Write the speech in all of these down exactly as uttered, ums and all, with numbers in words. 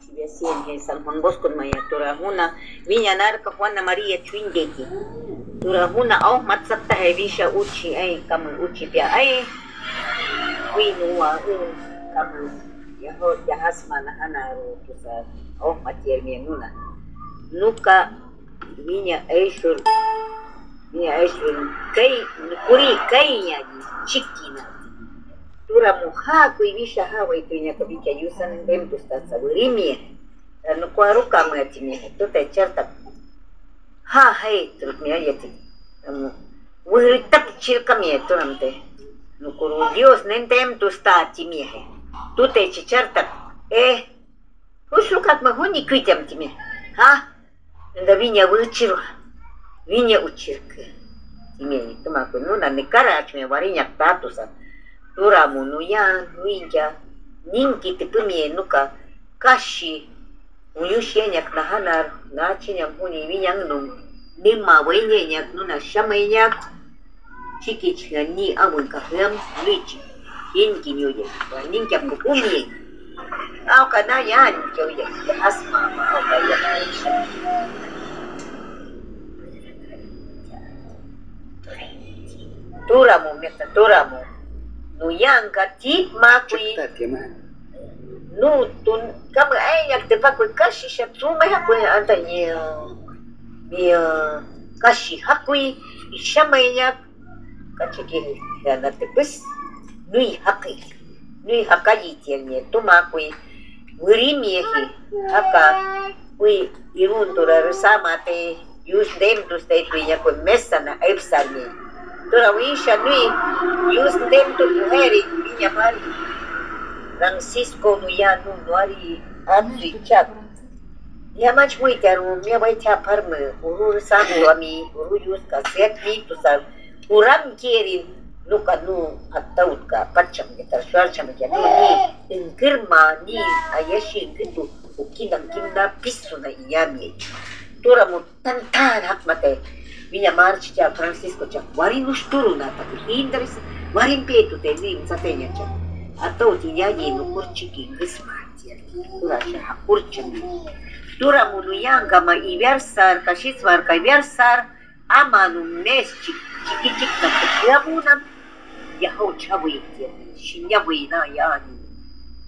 Via cien je San Juan Bosco ma ya tura juna, viña narca Juana María Chuindeki. Tura juna au matsata je visha uchi ai kamu uchi pia ai. Winu wa u kamu ya ho ya hasma na hana ru tusa au matier mi nuna. Nuka viña aishur, viña aishur kai, kuri kai ya chikina. Tura muha kui visha ha wai tuña ka vicha yusan dem tusta sa wirimie. Nukuaru kamia timihe, tu te cherta. Ha, hey, tu mia yeti. Wiri tap chirkamia tu namte. Nukuru Dios nentem tu sta timihe. Tu te chicharta. Eh, usukat ma huni kuitam timihe. Ha? Nda viña wichirwa. Viña uchirke. Timihe, tuma kununa ne kara achme wariña tatusa. Tura munuya, nuinja. Ninki tepumie nuka. Kashi. Uyushi ñak nahanar, nachi ñam huni wiñang num. Nima weye ñak nuna shama ñak. Chikichi ni awin kahriam, luichi. Yin kinyuye. Nin kyam kupumi. Au kana yan kyoye. Asma, au kaya. Turamo, meta turamo. Nuyanka tit makui. Nu tun kama ai yak te pakui kashi sha tsume hakui anta ni ni kashi hakui ishama yak kachi ki yana te pis nui haki nui hakayi tiene tumakui wiri miehi haka kui irundura rusama te. Yus dem dus te tu ya pues mesa na epsani. Tura wisha nui yus dem tu muheri viña mari. Francisco nu ya nu nuari atri chat. Ya mach muy te aru me vai te aparme uru santo a mi uru yus ka set mi tu san uram kierin nuka nu ataut ka pacham ke tar suar cham ke nu ni ingkirma ni ayashi ingkitu ukinan kimna pisu na iyami. Tura mu Tan tan hak mate. Viña Marchi cha Francisco cha. Warin usturu na ta hindres. Warin petu te ni sa teña cha. Ato ti ya ni no kurchi ki Christmas. Tura cha hakurcha ni. Tura munu yanga ma iversar, kashis var ka iversar. Ama nu mes chik chiki chik ta te ya muna. Ya ho chawi tiene. Shin ya wi na ya ni.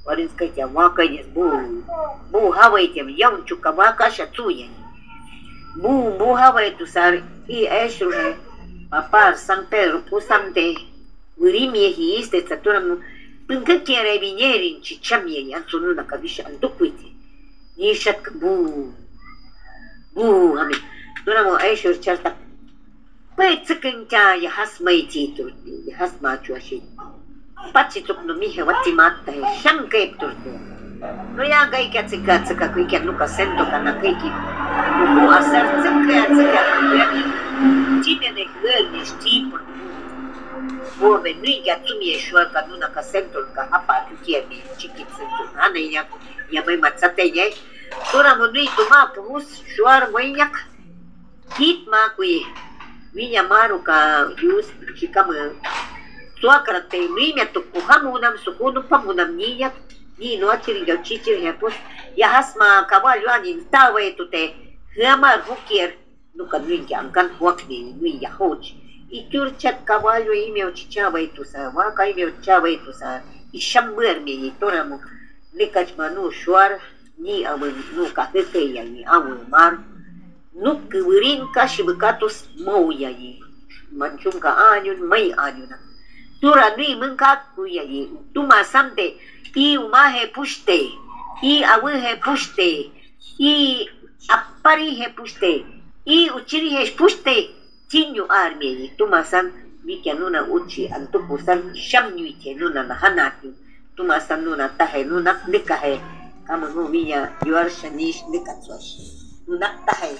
Warin skaitia waka yes bu. Bu hawai tiene. Ya un chuka waka sha tsuya. Bu bu hawai tu sar i esru he. Papar San Pedro pusam de. Wiri mi he iste tsatura mu. Pinka kiere vinierin chicham ye ya sunu na kabisha andukwiti. Ni shat bu. Bu hami. Tuna mo esru charta. Pwe tsüken cha ya has mai ti turte, ya has ma chua shi. Pachi tuk no mi he wati mata he sham ke turte. No ya gai ka tsika tsika kui ka nuka sento ka na kai ki. Ku asar tsika tsika. Chine ne huel ni stipo. Bo be nui ya tsumi e shua ka nuna ka sento ka hapa tu kia mi chiki sento. Ana ya ya mai matsate ye. Tura mo nui tuma puhus shuar waiyak. Kit ma kwi. Viña maru ka yus chikama. Suakra te nuimia tu kujamunam sukunu pamunam niya. Ni no achiri yo chichiri ya pues. Ya hasma caballo ani tawe tu te. Hama bukier. Nuka nuin ya ankan huak ni nuin ya hoch. Y tur chat caballo y me ochichaba y tu sa. Waka y me ochaba y tu sa. Y shambuer mi y toramo. Nikach manu shuar. Ni awe nu ka hüke ya ni awe mar. Nu küwürin ka shibükatus moya yi. Manchun ka añun may añuna. Tura nui mün ka kuya yi. Tuma samte. I umaje pushte. I awüje pushte. I aparihe pushte. I uchirihe pushte. Chinyu armie yi. Tuma san. Wikia nuna uchi antupu san. Sham nyuite nuna nahanati. Tuma san nuna taje nuna nikaje. Kama nu wiña yuar shanish nikatsuash. Nuna taje.